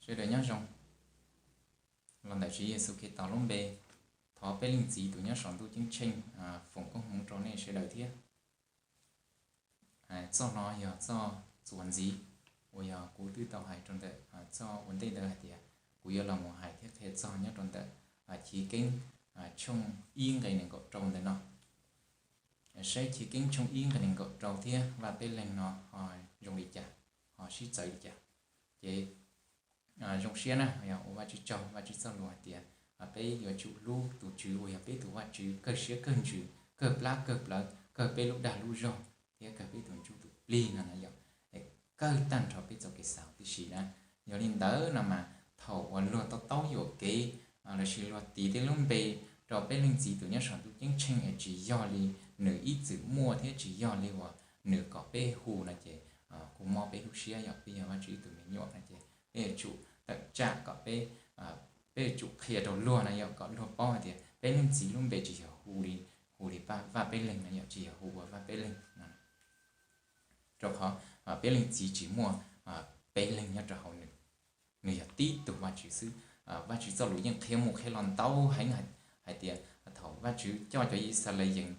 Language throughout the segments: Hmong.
Sawv daws nyob zoo. Los ntawm Tswv Yexus Khetos lub npe, thov peb Leej Txiv tus nyob saum ntuj ceeb tsheej foom koob hmoov rau nej sawv daws thiab. Txoj no yog txoj txuas ntxiv uas yog kuv twb tau hais rau ntawm txoj ua ntej ntawd hais tias kuv yuav los mus hais thiab qhia txog nyob rau ntawm Chiv Keeb tshooj ib nqe nees nkaum rau ntawm no. Saib Chiv Keeb tshooj ib nqe nees nkaum rau thiab Vaj Peb Leeg no ho zoo li cas, ho sib txawv li cas. Ces zoo siab na, yog ua Vajtswv tsaug, Vajtswv txoj lus hais tias peb yuav tsum hlub tus Tswv uas yog peb tus Vajtswv kawg siab kawg ntsws, kawg plab kawg plawv, kawg peb lub dag lub zog thiab kawg peb tus ntsuj tus plig no na yom, kawg tag nrho peb txoj kev xav tib si na. Yog li ntawd no mas thaum uas luag to taub yuam kev lossis luag tis tej lub npe rau peb Leej Txiv tus nyob saum ntuj ceeb tsheej es tsis yog li nws ib txwm muaj thiab tsis yog li uas nws kom peb hu no ces kuj mob peb lub siab, yog peb yog Vajtswv ib tug me nyuam no ces peb yuav tsum tawm tsam kom peb, peb yuav tsum qhia rau luag no yom, kom luag paub hais tias peb Leej Txiv lub npe tsis yog hu li, hu li Vaj Peb Leeg no yom, tsis yog hu ua Vaj Peb Leeg no. Rau qhov peb Leej Txiv tsis muaj peb leeg nyob rau hauv nws, nws yog tib tug Vajtswv xwb. Vajtswv txoj lus yeej qhia mus qhia los ntau heev hais tias thaum Vajtswv coj cov Yixalayees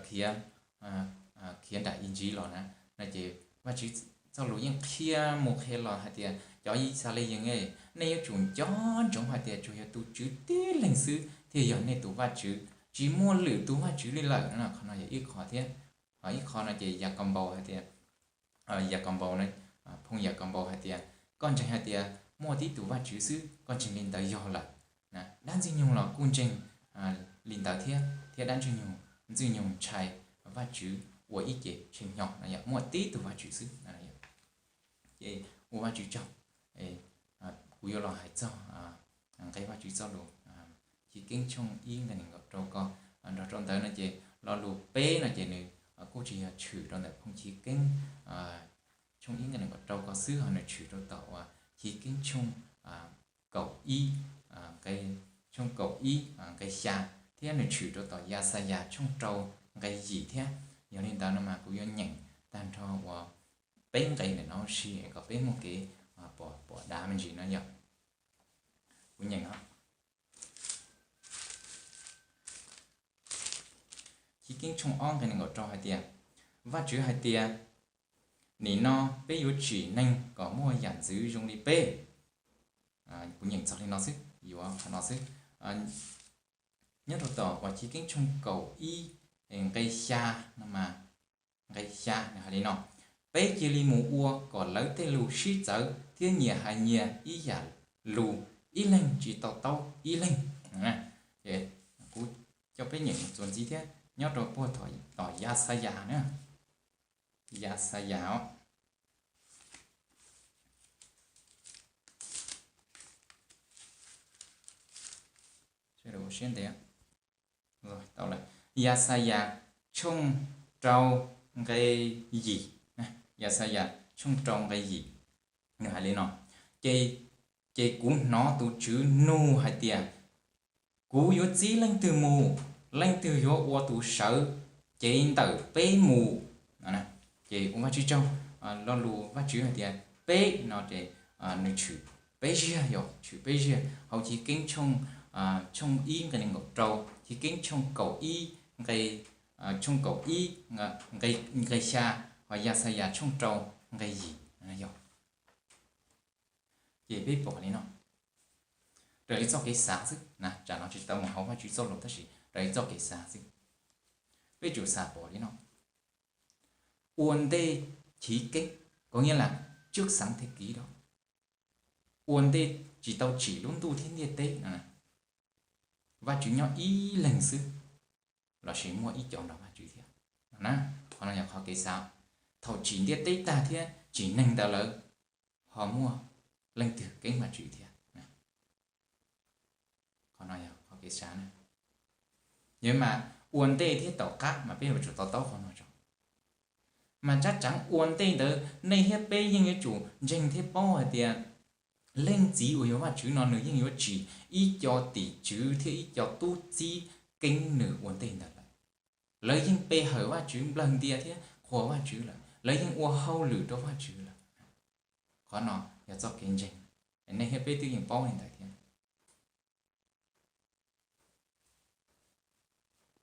khiav, khiav nram Iziv los na, no ces Vajtswv txoj lus yeej qhia mus qhia los hais tias cov Yixalayees, nej yuav tsum nco ntsoov hais tias tsuas yog tus Tswv tib leeg xwb thiaj yog nej tus Vajtswv, tsis muaj lwm tus Vajtswv li lawm no. Qhov no yog ib qho thiab. Ho ib qho no ces Yakaunpaus hais tias, Yakaunpaus, phooj Yakaunpaus hais tias koj ntseeg hais tias muaj tib tug Vajtswv xwb, koj ntseeg li ntawd yog lawm. Dab Ntxwg Nyoog los kuj ntseeg li ntawd thiab, thiab dab Ntxwg Nyoog, Ntxwg Nyoog ntshai Vajtswv ua ib ce tshee hnyo no yog muaj tib tug Vajtswv xwb. Ces ua Vajtswv tsaug, kuv yuav los hais txog nqe Vajtswv txoj lus Chiv Keeb tshooj ib nqe nees nkaum rau ko. Nrog rau ntawd no ces lo lus peb no ces nws kuj tsis yog tshwm rau ntawm phooj Chiv Keeb tshooj ib nqe nees nkaum rau ko xwb, ho nws tshwm rau tom uas Chiv Keeb tshooj kaum ib, tshooj kaum ib nqe xya, thiab nws tshwm rau tom Yaxayas tshooj rau nqe yim thiab. Yog li ntawd no mas kuv yuav nyeem tag nrho uas peb nqe ntawm no ua si es kom peb muaj kev pom dav me ntsis no yom. Kuv nyeem os. Chiv Keeb tshooj ob nqe nees nkaum rau hais tias, Vajtswv hais tias, nim no peb yuav tsim neeg kom muaj yam ntxwv zoo li peb. Kuv nyeem txog li no xwb, yuav qhov no xwb. Nyob rau tom uas Chiv Keeb tshooj kaum ib nqe xya no mas, nqe xya nws hais li no: Peb cia li mus ua kom lawv tej lus sib txawv thiab nyias hais nyias ib yam lus, ib leeg tsis to taub ib leeg. Ces kuv coj peb nyeem txuas ntxiv thiab nyob rau puag tom Yaxayas na. Yaxayas os. Yaxayas tshooj rau nqe yim, Yaxayas tshooj rau nqe yim, nws hais li no: Ces, ces kuv hnov tus Tswv nug hais tias, kuv yuav txib leej twg mus? Leej twg yuav ua tus sawv cev ntawm peb mus? Ces ua Vajtswv tsaug, lo lus Vajtswv hais tias peb no ces nws tshwm peb ziag, yog tshwm peb ziag hauv Chiv Keeb tshooj ib nqe nees nkaum rau, Chiv Keeb tshooj kaum ib nqe, tshooj kaum ib nqe xya, ho Yaxayas tshooj rau nqe yim yog. Ces peb pom li no, raws li txoj kev xav xwb na, tsam no tsis tau mus hauv Vajtswv txoj lus tab sis raws li txoj kev xav xwb, peb tsum xav pom li no: ua ntej Chiv Keeb, có nghĩa là trước sáng thế ký đó, ua ntej tsis tau tsim lub ntuj thiab ntiaj teb no, Vajtswv nyob ib leeg xwb lossis muaj ib co nrog Vajtswv thiab no na. Qhov no yog qhov kev xav. Thaum tsim ntiaj teb tag thiab tsim neeg ntawd lawm, ho muaj leej twg keeb Vajtswv thiab? Qhov no yog qhov kev xav na. Yog mas ua ntej thiab tom qab mas peb yuav tsum to taub qhov no tso. Mas tsab tseev ua ntej ntawd nej thiab peb yeej yuav tsum ntseeg thiab paub hais tias Leej Txiv uas yog Vajtswv no nws yeej yuav tsim ib co tim tswv thiab ib co tub txib keeb nws ua ntej ntawd lawm. Lawv yeej pe hawm Vajtswv nplawg ntia thiab qhuas Vajtswv lawm, lawv yeej ua hauj lwm rau Vajtswv lawm. Qhov no yog txoj kev ntseeg. Nej thiab peb twb yeej paub li ntawd thiab.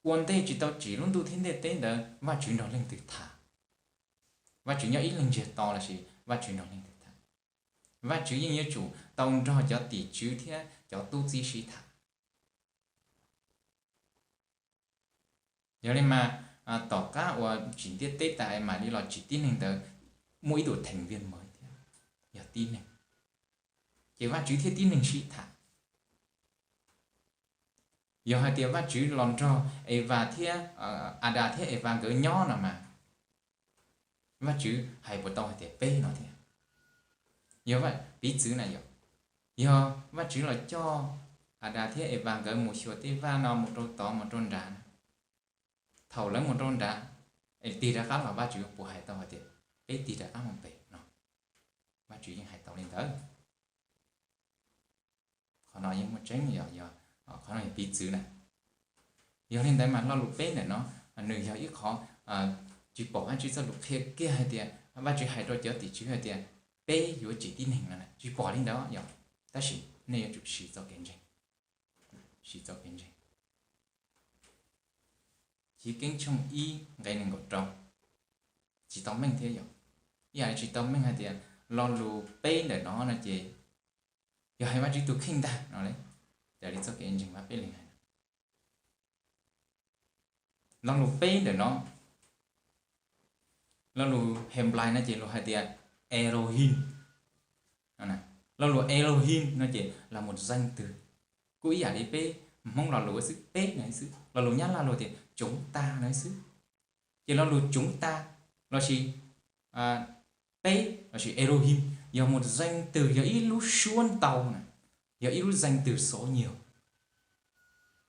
Ua ntej tsis tau tsim lub ntuj thiab ntiaj teb ntawd Vajtswv nrog leej twg tham? Vajtswv nyob ib leeg ntsiag to lossis Vajtswv nrog leej twg tham? Vajtswv yeej yuav tsum tau nrog cov tim tswv thiab cov tub txib sib tham. Yog li mas, tom qab uas tsim ntiaj teb tas es mam li los tsim tib neeg ntawd, muaj ib tug theem viaj mawv thiab, yog tib neeg, ces Vajtswv thiab tib neeg sib tham. Yog hais tias Vajtswv los nrog Evas thiab, Adas thiab Evas nkawd nyob no mas, Vajtswv hais puas tau hais tias peb no thiab? Yog piv txwv na yog, yog Vajtswv los coj Adas thiab Evas nkawd mus xyuas tej vaj no mus rau tod mus rau nrad na, thaum lawv mus rau nrad es tig rov qab los Vajtswv puas hais tau hais tias peb tig rov qab mus pem no? Vajtswv yeej hais tau li ntawd. Qhov no yeej muaj tseeb, yog, qhov no yog piv txwv na. Yog li ntawd mas lo lus peb ntawm no, nws yog ib qhov tsis pom Vajtswv txoj lus qhia kiag hais tias Vajtswv hais rau cov tim tswv hais tias peb yuav tsim tib neeg no, tsis pom li ntawd yog. Tab sis nej yuav tsum siv txoj kev ntseeg, siv txoj kev ntseeg. Chiv Keeb tshooj ib nqe nees nkaum rau, tsis tau meej thiab yog, ib yam li tsis tau meej hais tias lo lus peb ntawm no no ces yog hais Vajtswv tus kheej ntag no li. Raws li txoj kev ntseeg Vajpeb Leeg hais, lo lus peb ntawm no, lo lus Henplais no ces luag hais tias Elohim. Lo lus Elohim no ces là một danh từ, kuj ib yam li peb Hmoob lo lus xwb, peb no xwb, lo lus Nyab Laj luag tias chúng ta no xwb. Ces lo lus chúng ta lossis peb lossis Elohim yog một danh từ, yog ib lub suab ntau na, yog ib lub danh từ số nhiều.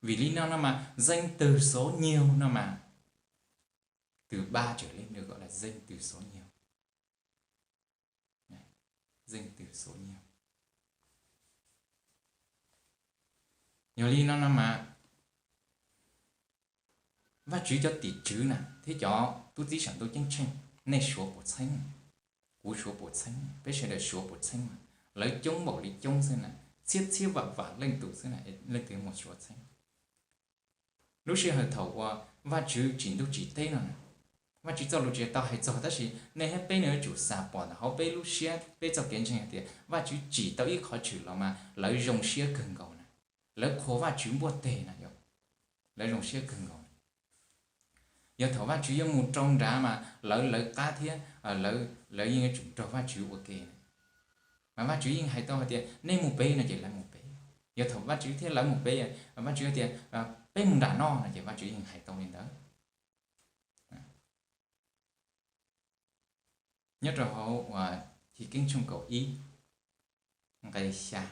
Vim li no no mas danh từ số nhiều no mas từ ba trở lên được gọi là danh từ số nhiều. Danh từ số nhiều. Yog li no no mas Vajtswv cov tim tswv na thiab cov tub txib saum ntuj ceeb tsheej, nej suav puas txheeb? Kuv suav puas txheeb? Peb sawv daws suav puas txheeb? Lawv coob npaum li coob xwb na, txhiab txhiab vam vam leej tus xwb na, leej twg mus suav txheeb? Lub sij hawm thaum uas Vajtswv tsim ntuj tsim teb no na, Vajtswv txoj lus tsis tau hais txog, tab sis nej thiab peb no yuav tsum xav pom ntawm hauv peb lub siab, peb txoj kev ntseeg hais tias Vajtswv tsim tau ib qhov tshwm los mas lawv zoo siab kawg nkaus na, lawv qhuas Vajtswv npuaj teg na, lawv zoo siab kawg nkaus. Yog thaum Vajtswv yuav mus rau nrad mas lawv lawv qab thiab, lawv yeej yuav tsum nrog Vajtswv ua ke na. Mas Vajtswv yeej hais tau hais tias nej mus pem no ces lawv mus pem. Yog thaum Vajtswv thiab lawv mus pem, Vajtswv hais tias peb mus nram no no ces Vajtswv yeej hais tau li ntawd. Nyob rau hauv Chiv Keeb tshooj kaum ib, nqe xya,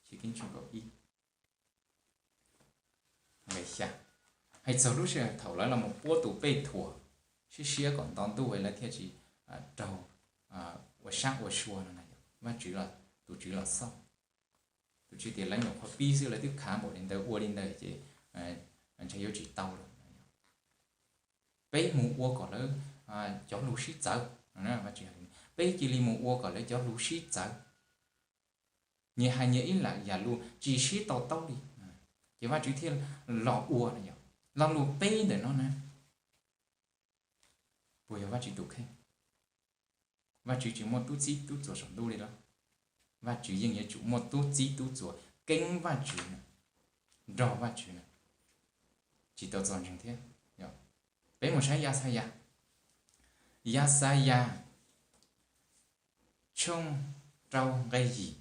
Chiv Keeb tshooj kaum ib, nqe xya, hais txog lub sij hawm thaum lawv los mus puab tus pej thuam siab siab kom nto ntuj lawv thiaj tsis raug ua sab ua sua no na, Vajtswv, tus Tswv los xauj. Tus Tswv tias lawv nyuam qhuav pib xwb lawv twb khav npaum li ntawd, ua li ntawd ces ntshe yuav tsis tau lawm. Peb mus ua kom lawv cov lus sib txawv. Peb cia li mus ua kom lawv cov lus sib txawv, nyias hais nyias ib yam lus tsis sib to taub li, ces Vajtswv thiaj los ua no. Yog lo lus peb ntawm no na, puas yog Vajtswv tus kheej? Vajtswv tsis muaj tub txib tub txuas saum ntuj li los? Vajtswv yeej yuav tsum muaj tub txib tub txuas keeb Vajtswv, nrog Vajtswv na, tsis tau txom nyem thiab. Peb mus saib Yaxayas, Yaxayas tshooj rau nqe yim.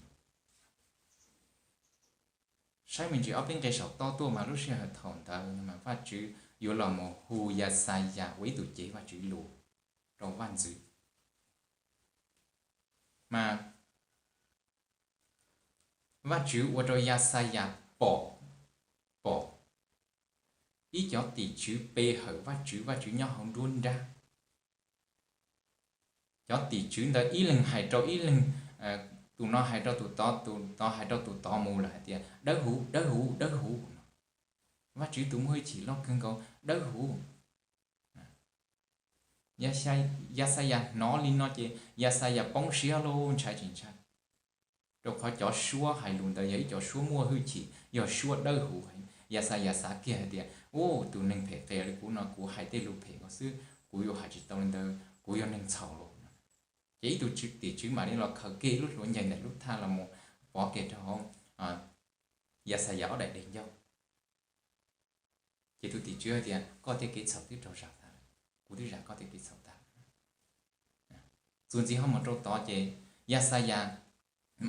Saib me ntsis ob peb nqe saum toj tuaj mas lub sij hawm thaum ntawd mas Vajtswv yuav los mus hu Yaxayas ua ib tug cev Vajtswv lus rau vaj ntxwv. Mas Vajtswv ua rau Yaxayas pom, pom ib cov tim tswv pe hawm Vajtswv, Vajtswv nyob hauv nruab nrab. Cov tim tswv ntawd ib leeg hais rau ib leeg, tus no hais rau tus tod, tus tod hais rau tus tod mus lawm hais tias dawb huv, dawb huv, dawb huv no. Vajtswv tus muaj hwj chim loj kawg nkaus, dawb huv. Yaxayas hnov li no ces Yaxayas poob siab lauj, ntshai tsis ntshai. Rau qhov cov suab hais lus ntawd yog ib cov suab muaj hwj chim, yog suab dawb huv heev. Yaxayas xav kiag hais tias, u, tus neeg phem qias li kuv no kuv hais tej lus phem no xwb, kuv yuav hais tsis tau li ntawd, kuv yog neeg txhaum lauj. Ces ib tug tim tswv mam li los khaws kiag ib lub hluav ncaig ntawm lub thaj los mus pov kiag rau hauv Yaxayas ob daim deg ncauj. Ces tus tim tswv hais tias, koj tej kev txhaum twb raug zam tas lawm, kuv twb zam koj tej kev txhaum tas lawm. Txuas ntxiv ho mus rau tod ces Yaxayas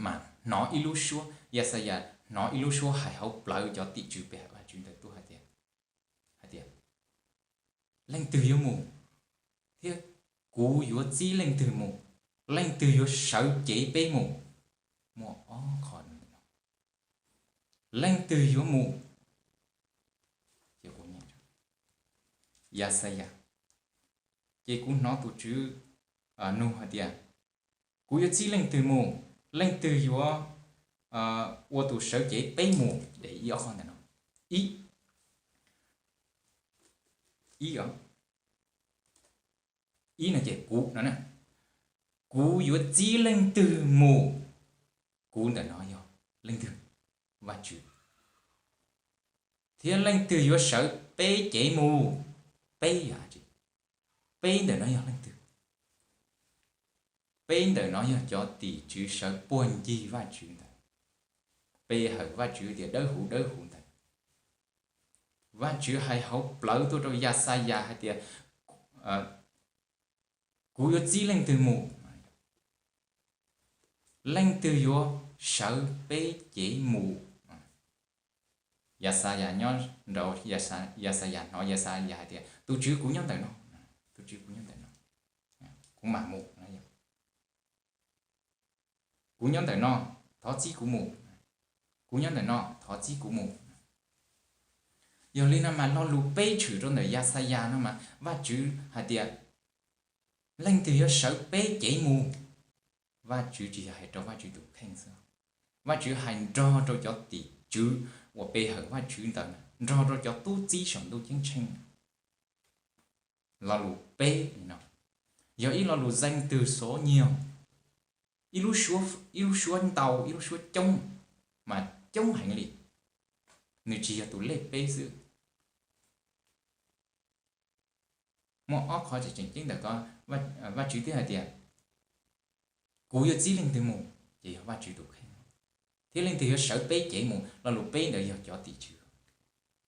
mas hnov ib lub suab, Yaxayas hnov ib lub suab hais hauv plawv cov tim tswv pe hawm Vajtswv ntawd tuaj hais tias, hais tias, leej twg yuav mus, thiab kuv yuav txib leej twg mus, leej twg yuav sawv cev peb mus. Muaj ob qho ntawm no, leej twg yuav mus, Yaxayas, ces kuv hnov tus Tswv nug hais tias, kuv yuav txib leej twg mus, leej twg yuav ua tus sawv cev peb mus? Ces ib ob qho ntawm no, ib, ib, ib no ces kuv no, kuv yuav txib leej twg mus? Kuv ntawm no yog leej twg? Vajtswv. Thiab leej twg yuav sawv peb cev mus? Peb yog, peb ntawm no yog leej twg? Peb ntawm no yog cov tim tswv sawv puag ncig Vajtswv ntawd, pe hawm Vajtswv tias dawb huv dawb huv ntawd. Vajtswv hais hauv plawv tuaj rau Yaxayas hais tias, kuv yuav txib leej twg mus? Leej twg yuav sawv peb cev mus? Yaxayas nyob nraud, Yaxayas hnov, Yaxayas hais tias, tus Tswv, kuv nyob ntawm no, tus Tswv, kuv nyob ntawm no, kuv mam mus. Kuv nyob ntawm no, thov txib kuv mus. Kuv nyob ntawm no, thov txib kuv mus. Yog li no mas lo lus peb tshwm rau ntawm Yaxayas no mas Vajtswv hais tias, leej twg yuav sawv peb cev mus? Vajtswv tsis yog hais rau Vajtswv tus kheej xwb, Vajtswv hais nrog rau cov tim tswv uas pe hawm Vajtswv ntawd, nrog rau cov tub txib saum ntuj ceeb tsheej. Lo lus peb no yog ib lo lus zeej twg xov nyiag, ib lub suab ntau, ib lub suab coob, mas coob heev li. Nws tsis yog tus lej peb xwb. Muaj ob qho tseem ceeb ntawm ko, Vajtswv twb hais tias, kuv yuav txib leej twg mus, ces yog Vajtswv tus kheej, thiab leej twg yuav sawv peb cev mus, lo lus peb ntawd yog cov tim tswv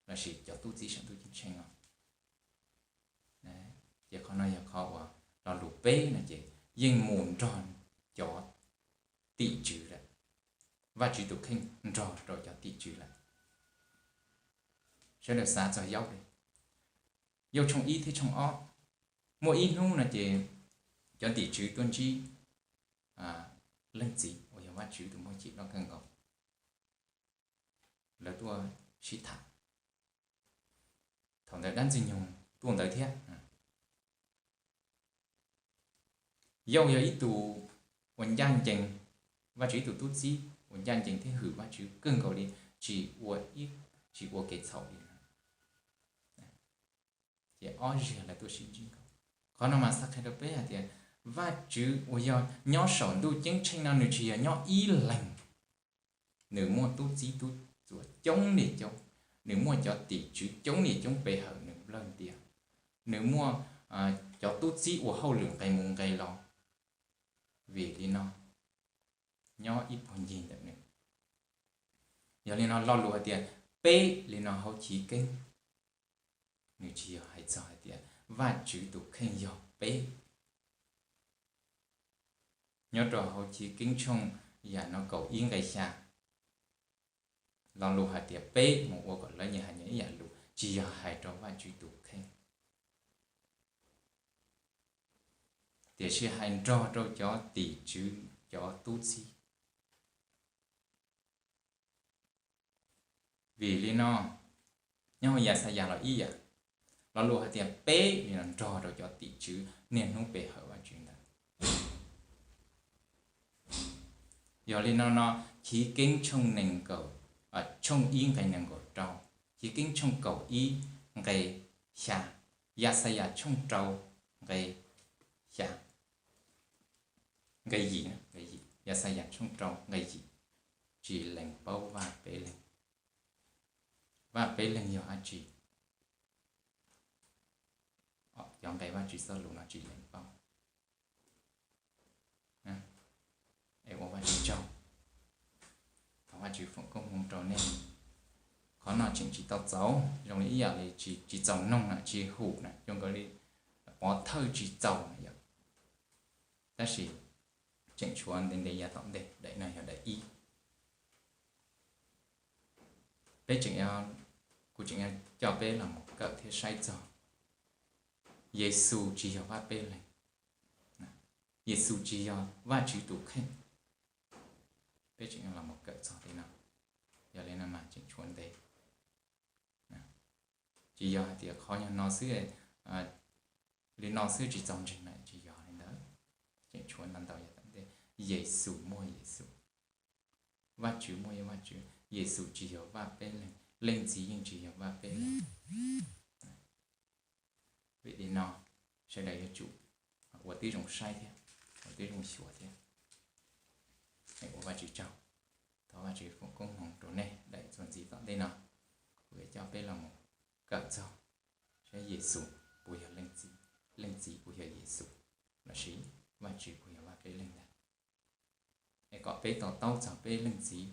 lossis cov tub txib saum ntuj ceeb tsheej no. Ces qhov no yog qhov uas lo lus peb no ces yeej mus nrog cov tim tswv lawm, Vajtswv tus kheej nrog rau cov tim tswv lawm. Sawv daws xav txog Yauj, Yauj tshooj ib thiab tshooj ob. Muaj ib hnub no ces cov tim tswv tuaj ntsib leej txiv uas yog Vajtswv tus muaj hwj chim loj kawg nkaus, lawv tuaj sib tham. Thaum ntawd dab Ntxwg Nyoog tuaj ntawd thiab. Yauj yog ib tug uas ncaj ncees, Vajtswv ib tug tub txib uas ncaj ncees thiab hwm Vajtswv kawg nkaus li, tsis ua, tsis ua kev txhaum li. Ces ob zig lawv tuaj sib ntsib. Qhov no mas xav qhia rau peb hais tias Vajtswv uas yog nyob saum ntuj ceeb tsheej no nws tsis yog nyob ib leeg. Nws muaj tub txib tub txuas coob li coob, nws muaj cov tim tswv coob li coob pe hawm nws nplawg ntias, nws muaj cov tub txib ua hauj lwm nqes mus nqes los. Vim li no nyob ib puag ncig ntawm nws. Yog li no lo lus hais tias peb li no hauv Chiv Keeb, nws tsis yog hais txog hais tias Vajtswv tus kheej yog peb. Nyob rau hauv Chiv Keeb tshooj yam no kaum ib nqe xya, lo lus hais tias peb mus ua kom lawv nyias hais nyias ib yam lus tsis yog hais rau Vajtswv tus kheej, tiam sis hais nrog rau cov tim tswv, cov tub txib. Vim li no, nyob hauv Yaxayas los ib yam, lo lus hais tias peb li no nrog rau cov tim tswv niaj hnub pe hawm Vajtswv ntawd. Yog li no no, Chiv Keeb tshooj nees nkaum, tshooj ib nqe nees nkaum rau, Chiv Keeb tshooj kaum ib nqe xya, Yaxayas tshooj rau nqe xya, nqe yim, nqe yim, Yaxayas tshooj rau nqe yim, tsis lees paub Vaj Peb Leeg. Vaj Peb Leeg yog dab tsi? Cov nqe Vajtswv txoj lus no tsis lees paub. Es ua Vajtswv tsaug, thov Vajtswv foom koob hmoov rau nej. Qhov no tseem tsis tau txaus, zoo li ib yam li tsis txaus noog na, tsis hum na, zoo nkaus li pov thawj tsis txaus na yom. Tab sis tseem tshuav ntev ntev yav tom ntej, daim no yog daim ib. Peb tseem, kuv tseem yuav coj peb los mus kawm thiab saib txog Yexus tsis yog Vaj Peb Leeg. Yexus tsis yog Vajtswv tus kheej. Peb tseem yuav los mus kawm txog li no. Yog li no mas tseem tshuav ntev. Tsis yog hais tias qhov yog no xwb, li no xwb tsis txaus ntseeg na, tsis yog li ntawd. Tseem tshuav ntau ntau yav tom ntej. Yexus muaj Yexus, Vajtswv muaj yog Vajtswv, Yexus tsis yog Vaj Peb Leeg, Leej Txiv yeej tsis yog Vaj Peb Leeg. Vim li no sawv daws yuav tsum ua tib zoo saib thiab, ua tib zoo xyuas thiab. Ua Vajtswv tsaug, thov Vajtswv foom koob hmoov rau nej daim txuas ntxiv tom ntej no. Kuv yuav coj peb los mus kawm txog saib Yexus puas yog Leej Txiv, Leej Txiv puas yog Yexus, lossis Vajtswv puas yog Vaj Peb Leeg ntag. Es kom peb to taub txog peb Leej Txiv